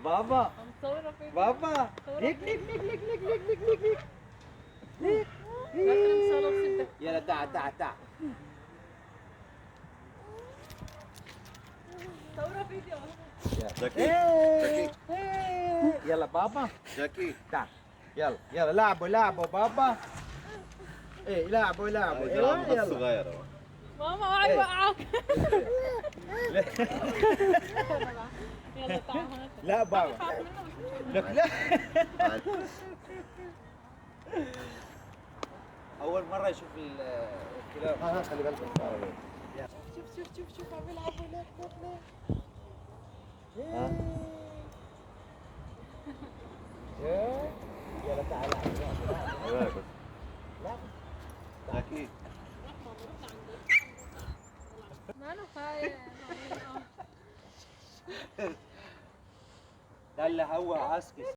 بابا. عم تصوره فيديو. بابا، ليك ليك ليك ليك ليك ليك ليك ليك ليك ليك. يلا تعال تعال تعال. صوره فيديو. جاكي. إيه. إيه. يلا بابا. جاكي. تعال، يلا يلا، لعبوا لعبوا بابا. ايه، لعبوا لعبوا. يلا. يلا. الصغيرة. ماما، اوعى إيه. يوقعك. يلا تعال هون. لا بابا. خاف منه بس. لك لا، اول مره يشوف الكلاب. ها، خلي بالك من العربية. شوف شوف شوف شوف، عم يلعبوا. ليك ليك ليك. ها. إيه. يلا تعال، لعبوا. خلي بالك بس. لعبوا. جاكي. روح ماما، روح لعنده. ما انا خايف. ده اللي هو عسكس.